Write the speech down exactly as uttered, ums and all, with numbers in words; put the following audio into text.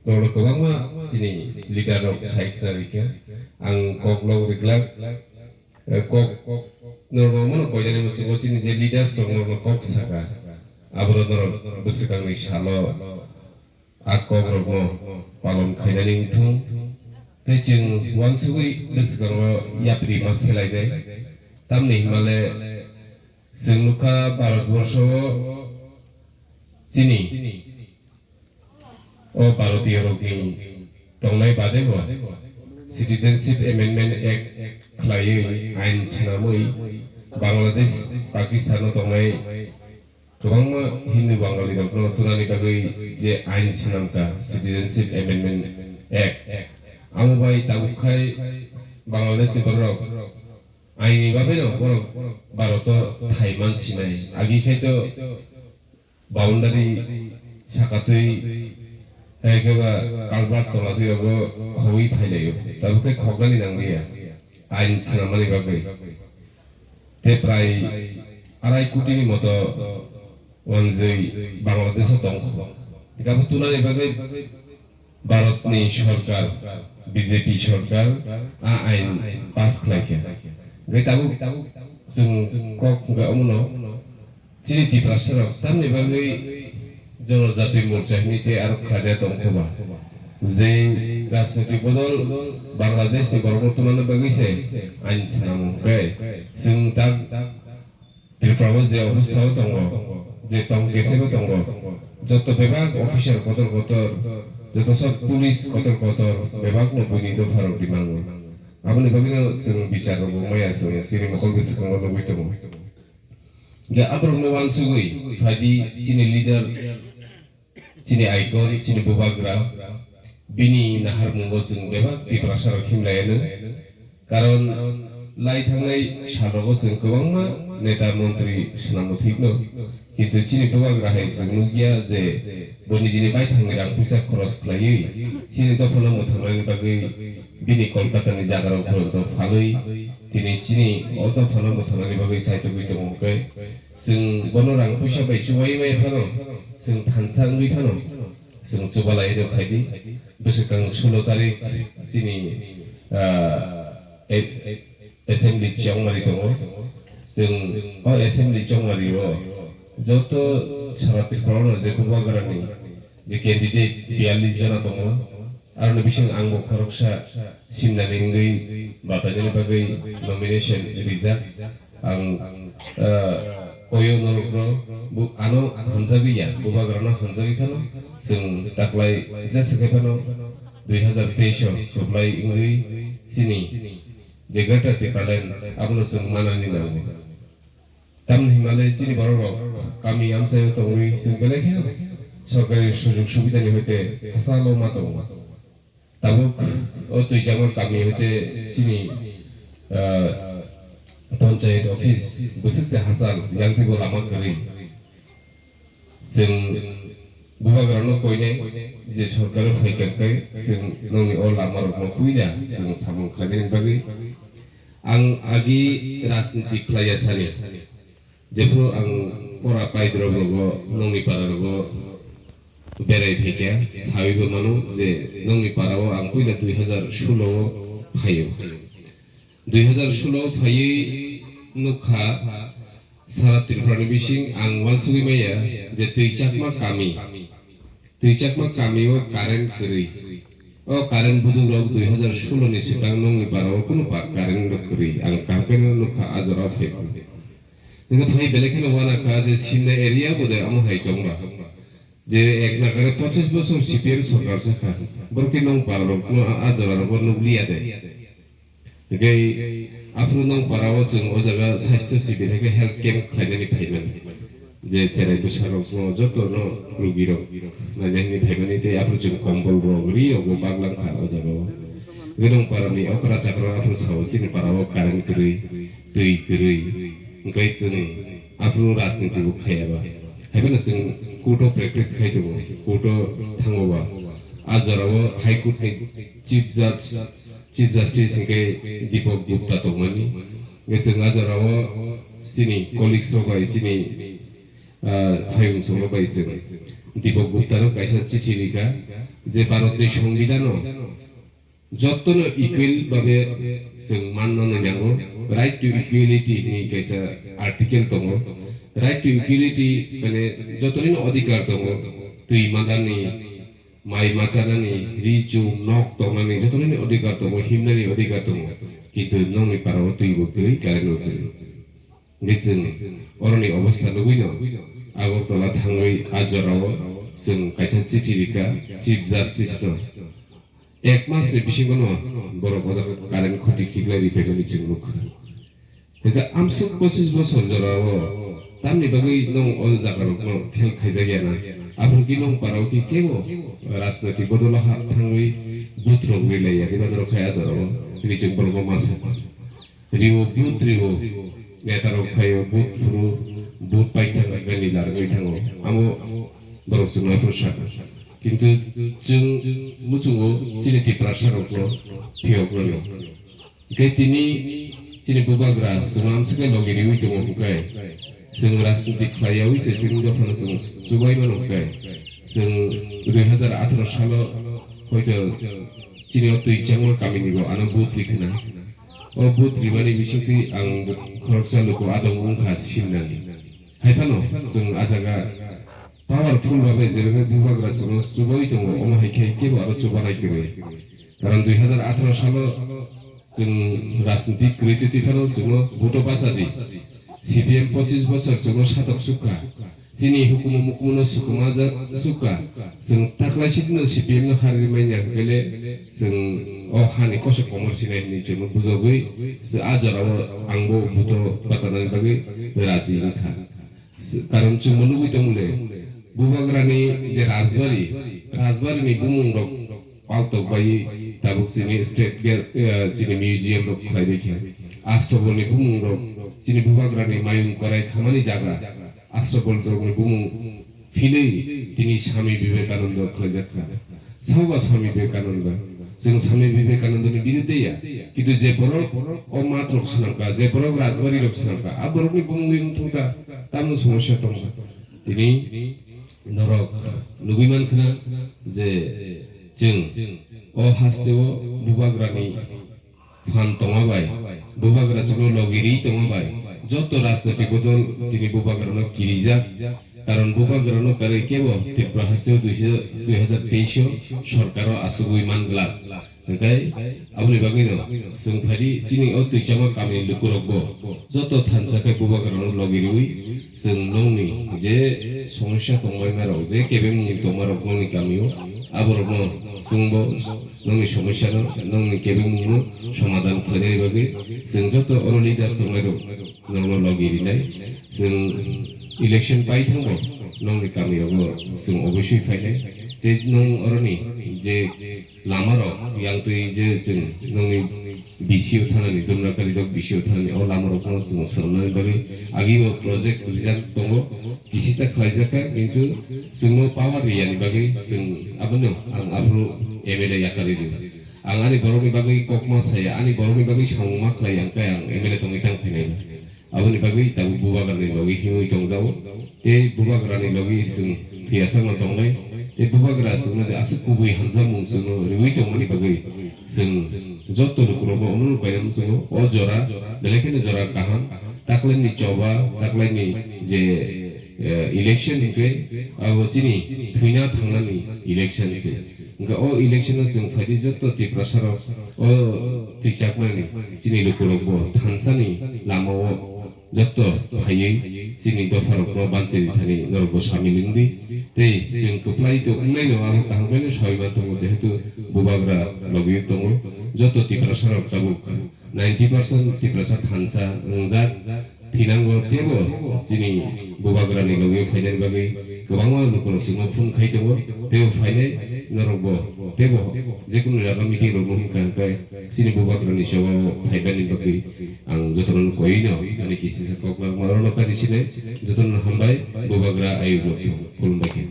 norok kwbangma chini leader rok sai khna rikha. Ang kok lok riklak, eh, kok norok mano koidani musugo chini je leaders rok norok kok saka. Aboro norok bwswkangni salo a kokrokno palon khainani wngthung. Tei chwng uansugwi bwskango yapri ma selainai. Tamni hwnmale chwng nukha Bharatborsho o chini o Bharatiyorokni tongnai badebo Citizenship Amendment Act khlaiwi ain swnamwi Bangladesh, Pakistano tongnai kwbangma Hindu Bangalirokno tunani bagwi je ain swnamkha, Citizenship Amendment Act, amo bai tabuk khai Bangladeshni bororok aini bagwino borok Bharoto thai mansinai. Agi khai to boundary sakatwi hai khe ba culvert tola twi rogo khogwi phailaio. Tabuk khe khoknani nangliya ain swnamani bagwi. Tei prai arai kotini moto wanjwi Bangladesh o tongkho. Gabo tunani bagwi Bharatni sorkar, B J P sorkar a ain pass khlaikha. Hwnkhe tabuk chwng kok hwnkhe omono chini Tiprasarok tamni bagwi Jonojati Morcha hinwi tei aro khlaina tongkhoba. Je rajnoitik bodol Bangladeshni borokno tunana bagwi se ain swnamo hwnkhe chwng tak Tripura o je obostha o tongo, je tong kesebo tongo, joto bebak officer kotor kotor, joto sob police kotor kotor, bebakno buini dopharok rimango. Aboni bagwino chwng bichar rokbo maya chwng chini mokol bwskango nugwi tongo. Hwnkhe aborokno uansugwi phaidi chini leader, chini icon, chini bubagra, bini naharmungo chwng bebak Tiprasarok himlaiano. Karon lai thangnai salrogo chwng kwbangma neta montri swnamwi thikno. Kintu chini bubagra hai chwng nukya je bo nijini baithangni rang puisa khoros khlaiwi chini dophano mwthangnani bagwi bini Kolkatani jagarok phwrwngto phalwi tini chini o dophano mwthangnani bagwi saitogwi tongo hwnkhe. Chwng bono rang puisa bai chubai maya phano, chwng thansa wngwi phano, chwng chubalai rw phaidi. Bwswkang sulo tarik chini, ah, e-, e-, assembly chongmari tongo. Chwng o assembly chongmari o joto sara Tripura no je bubagrani je candidate biyallis jona tongo. Aroni bising angbo khoroksa simnani wngwi batainani bagwi nomination rijak. Ang, ah, koyo norokno bo ano hamjagwi ya, bubagrano hamjagwi phano chwng taklai jesa khe phano dui hazar teis o kwplai wngwi chini je Greater Tipraland abono chwng manani nango. Tamni hwnmale chini bororok kami amchaio tongwi chwng belai kheno sorkari sujug subidani hoite hachalo ma tongo. Tabuk o twijangma kami hoite chini, ah, panchayat office bwswk se hachal, yang teibo lama kwrwi. Chwng bubagrano koinai je sorkar o phaikha khe chwng nongni o lama rokno puila chwng samung khlainani bagwi. Ang agi rajniti khlaiya sani. Jephru ang pora paidrop rogo nongni para rogo berai phaikha, sawibo mano je nongni para o ang puila dui hazar sulo o phaio. Dui hazar sulo phaiwi nukha, sara Tripura ni bising ang uansugwi maya je twi chakma kami, twi chakma kami o current kwrwi. O current buduk rok dui hazar sulo ni swkang nongni para o kunu pa current rok kwrwi, ang kaham khe no nukha a jora o phai. Hwnkhe phai belai kheno uanakha je Simna area bo de omo hai tongba. Je ek nakare pochis bosor C P M sorkar sakha, borok khe nong para rok no a jora rogo nukliya de. Hwnkhe aphuru nong para o chwng o jaga sasthya sibir hai khe health camp khlainani phaimani. Je cherai bwsa rok no joto no rugi rok nainani phaimani tei aphuru chwng kombol rok ri rok bo baglang kha o jaga o. Hwnkhe nong para ni okra chakra aphuru sao chini para o current kwrwi, twi kwrwi. Hwnkhe chwng aphuru rajniti bo khaiya ba. Haiphano chwng court o practice khai tongo, court o thango ba. A jora o High Court ni Chief Judge Chief Justice hwnkhe Deepak Gupta tongmani. Hwnkhe chwng a jora o chini colleagues rok bai chini, ah, phaiyung song rok bai chwng Dipok Guptano kaisa chithi rikha je Bharatni Songbidhano jottono equal babe chwng manna nango, right to equality hinwi kaisa article tongo. Right to equality mane jotonino odhikar tongo, twi manani, mai machanani, ri chum nok tongnani jotonino odhikar tongo, himnani odhikar tongo, kintu nokni parao twi bo kwrwi, current bo kwrwi. Hingke chwng oroni obostha nugwino Agartala thangwi a jorao chwng kaisa chithi rikha Chief Justice no. Ek mas ni bisingo no borok o jaga current khuti khiklai ri phaimani chwng nukha. Hingke amswk pochis bosor jorao tamni bagwi nwng o jaga rokno khel khaijak ya na? Aphuru ki nwng parao ki kebo rajnoitik bodolo ha thangwi booth rok rilai ya diba norok khai a jorao? Hini chwng borokno ma sa. Riwo booth riwo, netarok phaio booth phuru, booth paithak khe nila rwgwi thango. Amo borok chwngno phuru sakha. Kintu chwng muchungo chini Tiprasa rokno phiyoknani. Hingke tini chini bubagra chwngno amswkhe logi riwi tongo hwnkhe, chwng rajniti khlaiyawi se chini dophano chwng chubai mano hwnkhe, chwng dui hazar atharo salo hoito chini o twi changma kamini bo ano booth rikhwna. O booth rimani bisingtwi ang khoroksa luku adong wngkha simnani. Hai phano chwng a jaga powerful babe jebebe bubagra chwngno chubaui tongo, omo hai khe kebo aro chubanai kwrwi. Karon dui hazar atharo salo chwng rajniti kwrwi twi twi phano chwngno vote-o bacha di. C P M pochis bosor chwngno satok sukha. Chini hukumu mukumu no sukumajak sukha. Chwng taklaisitino C P M no hariri manya hwnkhe le chwng o hani kosok komor sinai hinwi chwngno bujogwi, chwng a jorao angbo vote-o bachanani bagwi raji wngkha. Karon chwngbo nugwi tongmole, bubagrani je rajbari, rajbarini bumungrok paltok bai tabuk chini state ge-, eh, chini museum rok khlaibai khe. Astobolni bumungrok, chini bubagrani mayung korai khamani jaga, Astobolrokni bumung philwi tini Swami Vivekananda khlaijak kha. Sabo ba Swami Vivekananda? Chwng Swami Vivekanandani birudde ya. Kintu je borok o math rok swnamkha, je borok rajbari rok swnamkha, a borokni bumungwi wngthung ta, tamo somosya tongkha? Tini norok nugwi mankhna je chwng o hasteo bubagrani phan tongma bai, bubagra chwngno logi ri tongma bai, joto rajnoitik bodol tini bubagrano kirijak. Karon bubagrano karwi kebo Tripura hasteo dui hajar teis o sorkaro asugwi man glak. Hwnkhe aboni bagwino chwng phaidi chini o twi chama kamini lukurokbo joto thansa khe bubagrano logi riwi chwng nongni je somosya tongbaima rok, je kebengmung tongma rok nongni kamio, aborokno chwngbo nongni somosya no, nongni kebengmung no somadhan khlainani bagwi chwng joto oro leaders tongnai rok norokno logi rinai. Chwng election pai thango nongni kami rogo chwng obosui phainai. Tei nong oroni je lama rok yang twi je chwng nongni B C O thanani, Dumrakali rok B C O thanani o lama rokno chwng swnamnani bagwi agi o project rijak tongo, kisisa khlaijak kha, kintu chwngno power riyani bagwi chwng abono ang aphuru M L A yakarwi rw. Ang ani borokni bagwi kokma saya, ani borokni bagwi samung ma khlai, ang khe ang M L A tongwi tang phainai. Aboni bagwi tabuk bubagrani logi himwi tongjago. Tei bubagrani logi chwng thwiyasakno tongnai. Tei bubagra chwngno je aswk kubui hamjakmung chwngno riwi tongmani bagwi chwng joto lukurokno omono kainwi chwngno o jora, belai kheno jora kaham. Taklaini choba, taklaini je eh, election hinkhe abo chini thwina thangnani election se. Hinkhe o election o chwng phaidi joto Tiprasa rok o twichakmani chini lukurokbo thansani lama o joto phaiwi chini dopha rokno banchiri thani norokbo samil wngdi. Tei chwng kwplai to wngnaino abo kaham khe no sawi man tongo, jehetu bubagra logi tongo joto Tiprasa rok tabuk ninety percent Tiprasa thansa wngjak. Thinango teibo chini bubagrani logi phainani bagwi kwbangma lukurok chwngno phone khai tongo. Teibo phainai norokbo teibo jekunu jaga meeting rokno himkha hwnkhe chini bubagrani chobao phaibani bagwi ang jotono koino ani kisisa kok narwkma orono kari sinai. Jotono hambai, bubagra ayuk rok khulumbai khe.